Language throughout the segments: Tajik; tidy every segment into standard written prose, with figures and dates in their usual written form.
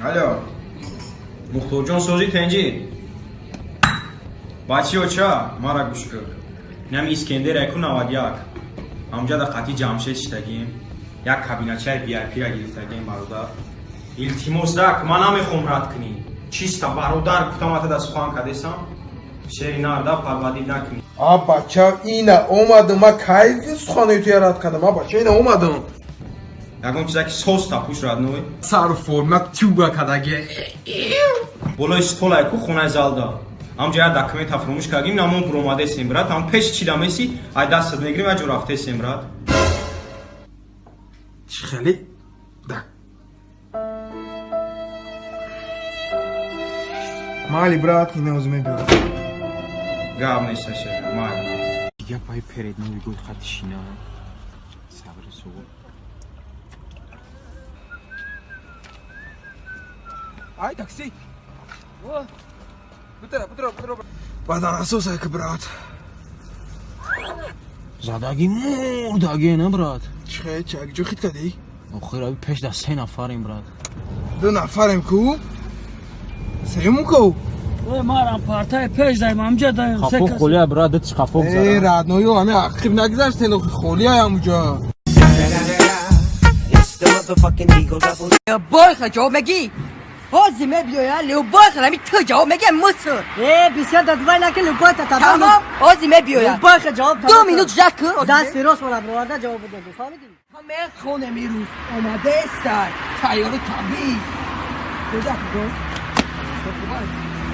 Алло. Мухторҷон сози тенҷи. Бачи оча, мара гӯш кун. Инам Искендер яку 91. Ҳамҷа да қати Ҷамшед шитагим. Як кабиначаи VIP-ра гирифтагим бародар. Илтимос дак, ман намехом рад кунӣ. Чиста бародар гуфтам ата да сухан кадесам. Шери нарда парвадид накунӣ. А бача ина омадам, ма кай суханои туя рад кардам? А бача ина омадам. Ягон чиза ки сос тапуш родной. Сар форма тюга кадаги. Болои столай ку хонаи залда. Ҳамҷа як документа фуромӯш кардем, намон буромадесем брат. Ҳам пеш чида меси, ай дастат мегирем, ай ҷо рафтесем брат. Чӣ хеле? Да. Майли брат, ина озу мебиёрам. Гап нест шера, майли. Дига пай перед Новый год хати шина. Сабри сугу. Ай, такси. Бутера, бутера, бутера. Бадан асос ай брат. Задаги мурдаги на брат. Чӣ, чӣ, ҷо хит кардӣ? Охир аби пеш да се нафарем брат. Ду нафарем ку? Сеюм ку? Ой, марам партай пеш даем, амҷа даем. Хафо холия брат, дит хафо гузара. Э, родною, ами ақиб нагузаштен, охи холия амҷа. Любой ҷавоб мегӣ. Ҳозир мебиёя, любой ами ту ҷавоб мегӣ, мусор. Э, бисёр дадвай наки любой та Тамом, ҳозир мебиёя. Любой ҷавоб. Ду минут жак кун. Дасти рост мара бироварда ҷавоб бидеҳ, фаҳмидӣ? Мехонем ирӯз. Омадеста, тайёри табиӣ. Кӯдак гӯ.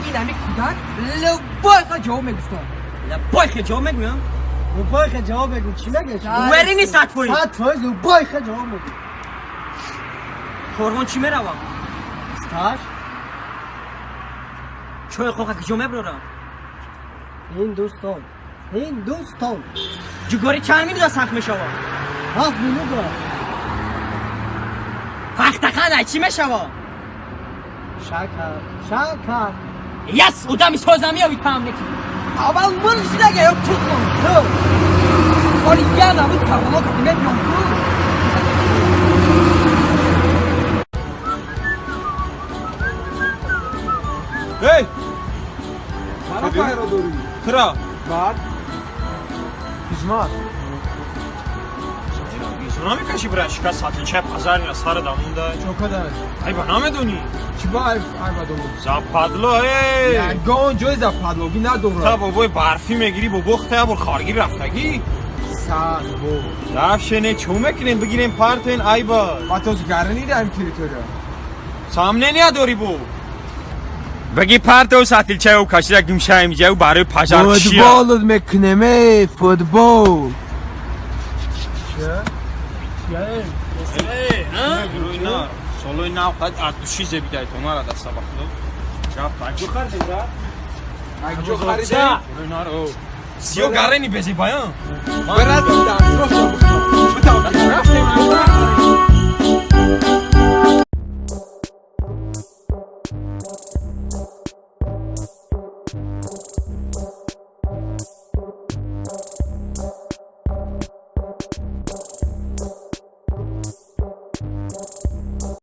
Ин ами кӯдак любой ҷавоб мегуфтам. Любой ҷавоб мегӯям? Любой ҷавоб мегӯ, чӣ мегӯ? Уверени 100%. 100% любой ҷавоб мегӯ. Корвон чӣ меравам? Стаж? Чой хоха куҷо меброрам? Ҳиндустон. Ҳиндустон. Ҷугори чанд минута сахт мешавад? 7 минута. Пахтақан чӣ мешавад? Шакар, шакар. Яс, одами созам меови пам неки. Аввал мурш нага ё тухм. Ту. Оли я набуд карвоно ки мебиём ку. Эй! Мана файро дорӣ. Тура. Баъд хизмат. Намекаши брат, шика сатличай пазарня сара дамунда. Чо кадай? Айба намедонӣ. Чӣ ба айба дорӣ? Западло, эй! Ягон ҷои западлогӣ надорад. Та бобои барфӣ мегирӣ, бобо хта бор харгир рафтагӣ. Сар бо. Рафшене чӯ мекунем, бигирем партен айба. Ба то гарани даем территория. Сомнения дорӣ бо. Баги партов сатличай кашида гимшаем ҷав барои пажар чия. Футбол мекунем, эй, футбол. Чӣ? Солои нав қад аз души зебидай то мара даста ба худо. Рафт, айҷо хардем ра? Айҷо харидем? Сиё гарени безебаян. Брат, да, просто. Рафтем.